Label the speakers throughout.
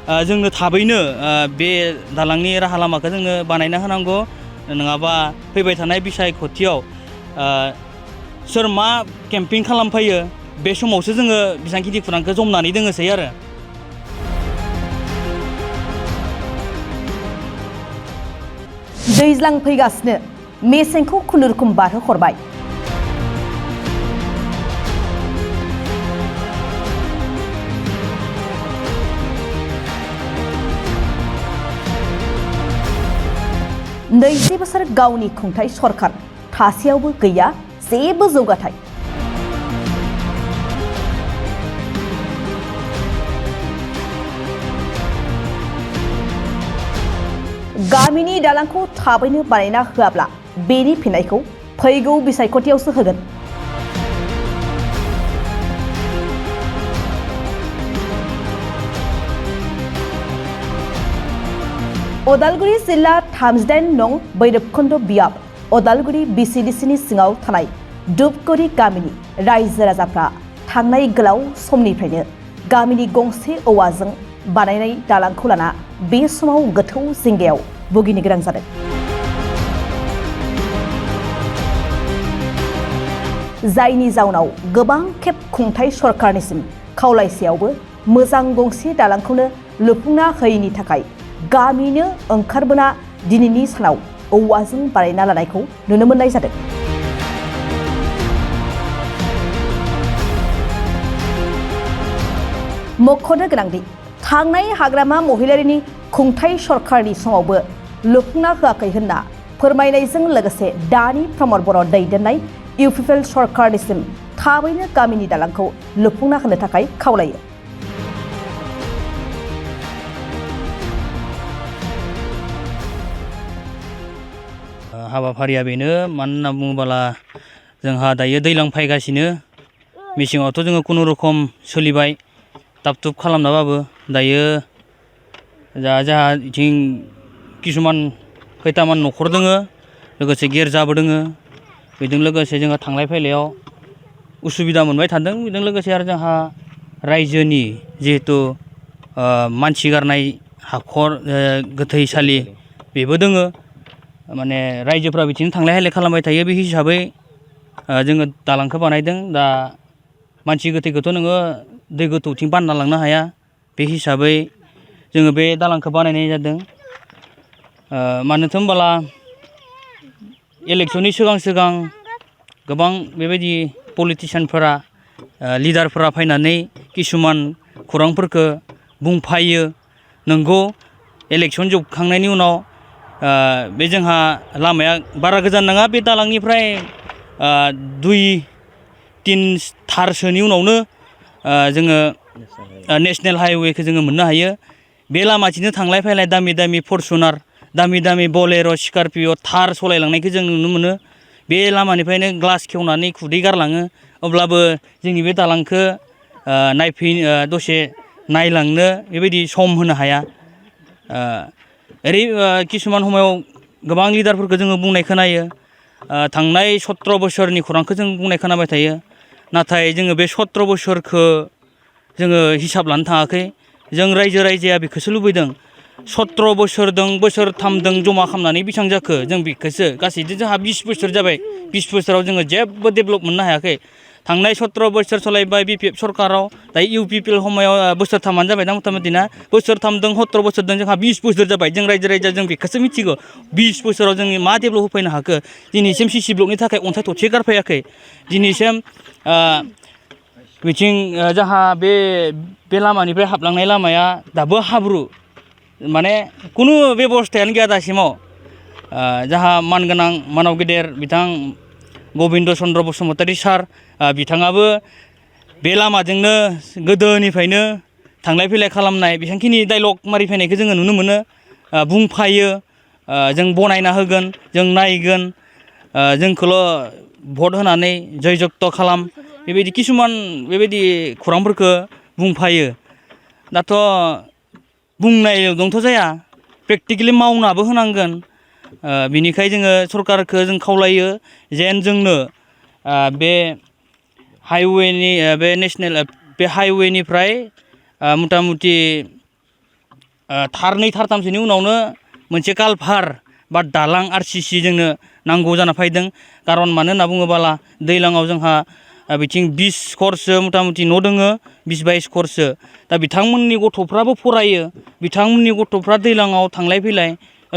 Speaker 1: जोंनो थाबैनो बे दालांनि राहा लामाखौ जोंनो बानायना होनांगौ नङाबा फैबाय थानाय बिसायख'थियाव सोर मा केम्पिं खालामफैयो बे समावसो जोङो बेसेबांखिनि खौरांखौ जमनानै दोङोसै आरो
Speaker 2: दैज्लां फैगासिनो मेसेंखौ खुनुरुखुम बारहोहरबाय नैजि बोसोर गावनि खुंथाय सरकार थासेयावबो गैया जेबो जौगाथाय गामिनि दालांखौ थाबैनो बानायना होआब्ला बेनि फिननायखौ फैगौ बिसायख'थियावसो होगोन उदालगुरि जिल्ला 38 नं भैरबकुंड बियाब उदालगुरि BCDCनि सिङाव थानाय दुबगुरि गामिनि रायजो राजाफ्रा थांनाय गोलाव समनिफ्रायनो गामिनि गंसे औवाजों बानायनाय दालांखौ लाना बे समाव गोथौ जिंगायाव भुगिनो गोनां जादों जायनि जाउनाव गोबां खेब खुंथाय सरकारनिसिम खावलायसेयावबो मोजां गंसे दालांखौनो लुफुंना होयैनि थाखाय गामिनो ओंखारबोना दिनैनि सानाव औवाजों बानायना लानायखौ नुनो मोननाय जादों मख'नो गोनांदि थांनाय हाग्रामा महिलारिनि खुंथाय सरकारनि समावबो लुफुंना होआखै होनना फोरमायनायजों लोगोसे दानि प्रमद बर' दैदेननाय UPPL सरकारनिसिम थाबैनो गामिनि दालांखौ लुफुंना होनो थाखाय खावलायो
Speaker 1: हाबाफारिया बेनो मानो होनना बुङोब्ला जोंहा दायो दैज्लां फैगासिनो मेसेङावथ' जोङो खुनुरुखुम सोलिबाय ताब तुब खालामनाबाबो दायो जोंहा बिथिं किसुमान खैथामान न'खर दोङो लोगोसे गिर्जाबो दोङो बेजों लोगोसे जोङो थांलाय फैलायाव उसुबिदा मोनबाय थादों बेजों लोगोसे आरो जोंहा रायजोनि जिहेतु मानसि गारनाय हाखर गोथैसालि बेबो दोङो माने रायजोफ्रा बिदिनो थांलाय फैलाय खालामबाय थायो बे हिसाबै जोङो दालांखौ बानायदों दा मानसि गोथैखौथ' नोङो दै गोथौथिं बानना लांनो हाया बे हिसाबै जोङो बे दालांखौ बानायनाय जादों मानोथो होनबोला इलेक्सननि सिगां गोबां बेबायदि पलिटिसियानफोरा लिडारफोरा फैनानै किसुमान खौरांफोरखौ बुंफायो नंगौ इलेक्सन जोबखांनायनि उनाव बे जोंहा लामाया बारा गोजान नङा बे दालांनिफ्राय 2-3 थारसोनि उनावनो जोङो नेशनेल हाइवेखौ जोङो मोननो हायो बे लामाथिंनो थांलाय फैलाय दामि दामि फरचुनार दामि दामि बलेर' स्कर्पिय' थार सालायलांनायखौ जों नुनो मोनो बे लामानिफ्रायनो ग्लास खेवनानै खुदै गारलाङो अब्लाबो जोंनि बे दालांखौ दसे नायलांनो बेबायदि सम होनो हाया किसुमान समाव गोबां लिडारफोरखौ जोङो बुंनाय खोनायो थांनाय 17 बोसोरनि खौरांखौ जों बुंनाय खोनाबाय थायो नाथाय जोङो बे 17 बोसोरखौ जोङो हिसाब लानो थाङाखै जों रायजो राजाया बेखौसो लुबैदों 17 बोसोरदों बोसोरथामदों जमा खालामनानै बेसेबां जाखो जों बेखौसो गासैजों जोंहा 20 बोसोर जाबाय 20 बोसोराव जोङो जेबो डेभेलप मोननो हायाखै थांनाय 17 बोसोर सलायबाय BPF सरकाराव दायो UPPL समायाव बोसोरथामानो जाबाय ना मथा मथि ना बोसोरथामदों 17 बोसोरदों जोंहा 20 बोसोर जाबाय जों रायजो राजा जों बेखौसो मिथिगौ 20 बोसोराव जों मा डेभेलप होफैनो हाखो दिनैसिम CC ब्लकनि थाखाय अन्थाइ थरसे गारफैयाखै दिनैसिम बिथिं जोंहा बे लामानिफ्राय हाबलांनाय लामाया दाबो हाब्रु माने खुनु बेबस्थायानो गैया दासिमाव जोंहा मानगोनां मानव गेदेर बिथां गबिन्द चन्द्र बसुमतारी सार बिथाङाबो बे लामाजोंनो गोदोनिफ्रायनो थांलाय फैलाय खालामनाय बेसेबांखिनि डायलग मारिफैनायखौ जोङो नुनो मोनो बुंफायो जों बनायना होगोन जों नायगोन जोंखौल' भट होनानै जय जगत खालाम बेबायदि किसुमान बेबायदि खौरांफोरखौ बुंफायो दाथ' बुंनायजोंथ' जाया प्रेक्टिकेलि मावनाबो होनांगोन बिनिखाय जोङो सरकारखौ जों खावलायो जेन जोंनो बे हाइवेनि बे नेशनेल बे हाइवेनिफ्राय मथा मथि थारनै थारथामसोनि उनावनो मोनसे कालभार बा दालां RCC जोंनो नांगौ जाना फैदों कारन मानो होनना बुङोब्ला दैज्लाङाव जोंहा बिथिं 20 घरसो मथा मथि न' दोङो 20-22 घरसो दा बिथांमोननि गथ'फ्राबो फरायो बिथांमोननि गथ'फ्रा दैज्लाङाव थांलाय फैलाय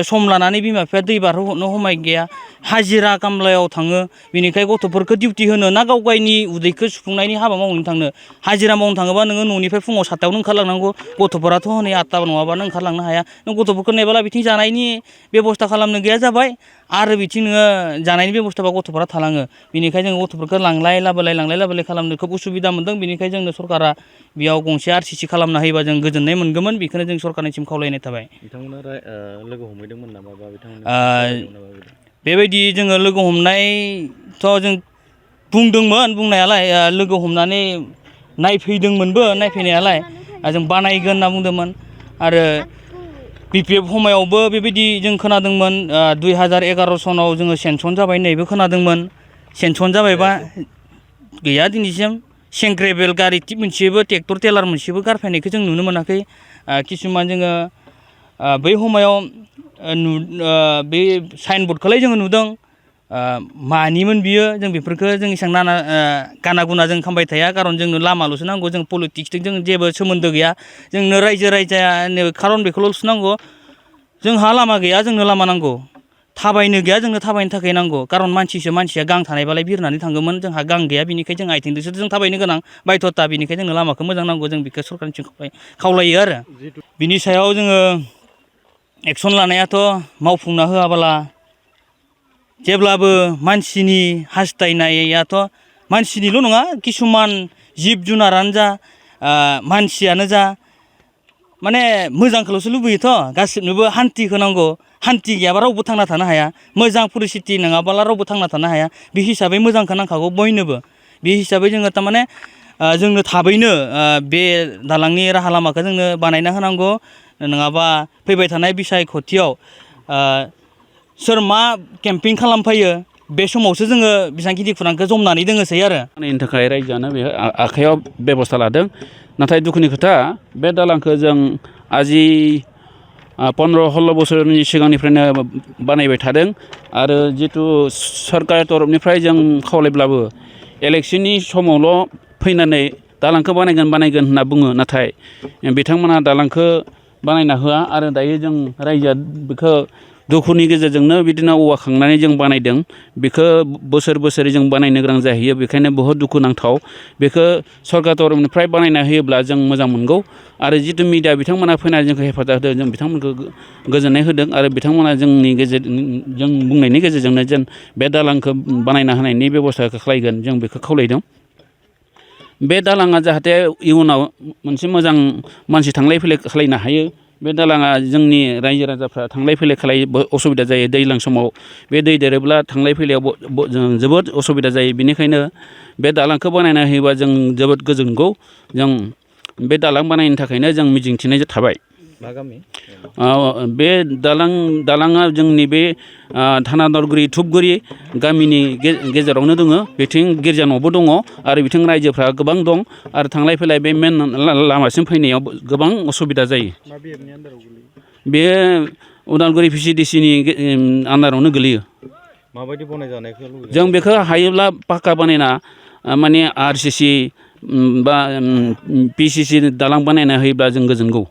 Speaker 1: सम लानानै बिमा बिफाया दै बारहोहरनो हमाय गैया हाजिरा खामलायाव थाङो बिनिखाय गथ'फोरखौ डिउटि होनो ना गाव गावनि उदैखौ सुफुंनायनि हाबा मावनो थांनो हाजिरा मावनो थाङोबा नोङो न'निफ्राय फुङाव 7टायावनो ओंखारलांनांगौ गथ'फोराथ' हनै 8टा नङाबा नों ओंखारलांनो हाया नों गथ'फोरखौ नेबाला बिथिं जानायनि बेबस्था खालामनो गैया जाबाय आरो बिथिं नोङो जानायनि बेबस्थाबा गथ'फोरा थालाङो बिनिखायनो जों गथ'फोरखौ लांलाय लाबोलाय खालामनो खोब उसुबिदा मोनदों बिनिखायनो जोंनो सरकारा बेयाव गंसे RCC खालामना होयोबा जों गोजोननाय मोनगौमोन बेखौनो जों सरकारनिसिम खावलायनाय थाबाय
Speaker 3: बिथांमोना लोगो हमहैदोंमोन नामा बा
Speaker 1: बेबायदि जोङो लोगो हमनायथ' जों बुंदोंमोन बुंनायालाय लोगो हमनानै नायफैदोंमोनबो नायफैनायालाय जों बानायगोन होनना बुंदोंमोन आरो BPF समायावबो बेबायदि जों खोनादोंमोन 2011 सनाव जोङो सेनसन जाबाय होननायबो खोनादोंमोन सेनसन जाबायबा गैया दिनैसिम सेंग्रेबेल गारि टिप मोनसेबो ट्रेक्टर टेलार मोनसेबो गारफैनायखौ जों नुनो मोनाखै किसुमान जोङो बै समायाव बे साइनबर्डखौलाय जोङो नुदों मानिमोन बियो जों बेफोरखौ जों एसेबां नाना गाना गुना जों खालामबाय थाया कारन जोंनो लामाल'सो नांगौ जों पलिटिक्सजों जों जेबो सोमोन्दो गैया जोंनो रायजोनि खारन बेखौल'सो नांगौ जोंहा लामा गैया जोंनो लामा नांगौ थाबायनो गैया जोंनो थाबायनो थाखाय नांगौ कारन मानसिया गां थानायबालाय बिरनानै थांगौमोन जोंहा गां गैया बिनिखायनो जों आथिंजोंसो जों थाबायनो गोनां बायध'था बिनिखायनो जोंनो लामाखौ मोजां नांगौ जों बेखौ सरकारनिसिम खावलायो आरो बिनि सायाव जोङो एक्सन लानायाथ' मावफुंना होआबोला जेब्लाबो मानसिनि हास्थायनायाथ' मानसिनिल' नङा किसुमान जिब जुनारानो जा मानसियानो जा माने मोजांखौल'सो लुबैयोथ' गासिबनोबो हान्थिखौ नांगौ हान्थि गैयाबा रावबो थांना थानो हाया मोजां परिस्थिति नङाब्ला रावबो थांना थानो हाया बे हिसाबै मोजांखौ नांखागौ बयनोबो बे हिसाबै जोङो थारमाने जोंनो थाबैनो बे दालांनि राहा लामाखौ जोंनो बानायना होनांगौ नङाबा फैबाय थानाय बिसायख'थियाव सोर मा केम्पिं खालामफैयो बे समावसो जोङो बेसेबांखिनि खुरांखौ जमनानै दोङोसै आरो
Speaker 3: बानायनो थाखाय रायजोआनो बे आखायाव बेबस्था लादों नाथाय दुखुनि खोथा बे दालांखौ जों आजि 15-16 बोसोरनि सिगांनिफ्रायनो बानायबाय थादों आरो जितु सरकार तरफनिफ्राय जों खावलायब्लाबो इलेक्सननि समावल' फैनानै दालांखौ बानायगोन होनना बुङो नाथाय बिथांमोना दालांखौ बानायना होआ आरो दायो जों रायजोआ बेखौ दुखुनि गेजेरजोंनो बिदिनो औवा खांनानै जों बानायदों बेखौ बोसोरै जों बानायनो गोनां जाहैयो बेखायनो बहुद दुखुनांथाव बेखौ सरकार तरफनिफ्राय बानायना होयोब्ला जों मोजां मोनगौ आरो जितु मिडिया बिथांमोना फैनानै जोंखौ हेफाजाब होदों जों बिथांमोनखौ गोजोननाय होदों आरो बिथांमोना जोंनि जों बुंनायनि गेजेरजोंनो जेन बे दालांखौ बानायना होनायनि बेबस्थाखौ खालायगोन जों बेखौ खावलायदों बे दालाङा जाहाथे इयुनाव मोनसे मोजां मानसि थांलाय फैलाय खालायनो हायो बे दालाङा जोंनि रायजो राजाफ्रा थांलाय फैलाय खालामनो असुबिदा जायो दैज्लां समाव बे दै देरोब्ला थांलाय फैलायाव जोबोद असुबिदा जायो बेनिखायनो बे दालांखौ बानायना होयोबा जों जोबोद गोजोनगौ जों बे दालां बानायनो थाखायनो जों मिजिंथिनाय थाबाय
Speaker 4: मा गामि
Speaker 3: बे दालाङा जोंनि बे धानादरगुरि धुपगुरि गामिनि गेजेरावनो दङ बिथिं गिर्जा न'बो दङ आरो बिथिं रायजोफ्रा गोबां दं आरो थांलाय फैलाय बे मेन लामासिम फैनायाव गोबां असुबिदा जायो बेयो उदालगुरि VCDCनि आन्दारावनो गोलैयो
Speaker 4: माबायदि बनायजानायखौ लुबैयो
Speaker 3: जों बेखौ हायोब्ला पाक्का बानायना माने RCC बा PCC दालां बानायना होयोब्ला जों गोजोनगौ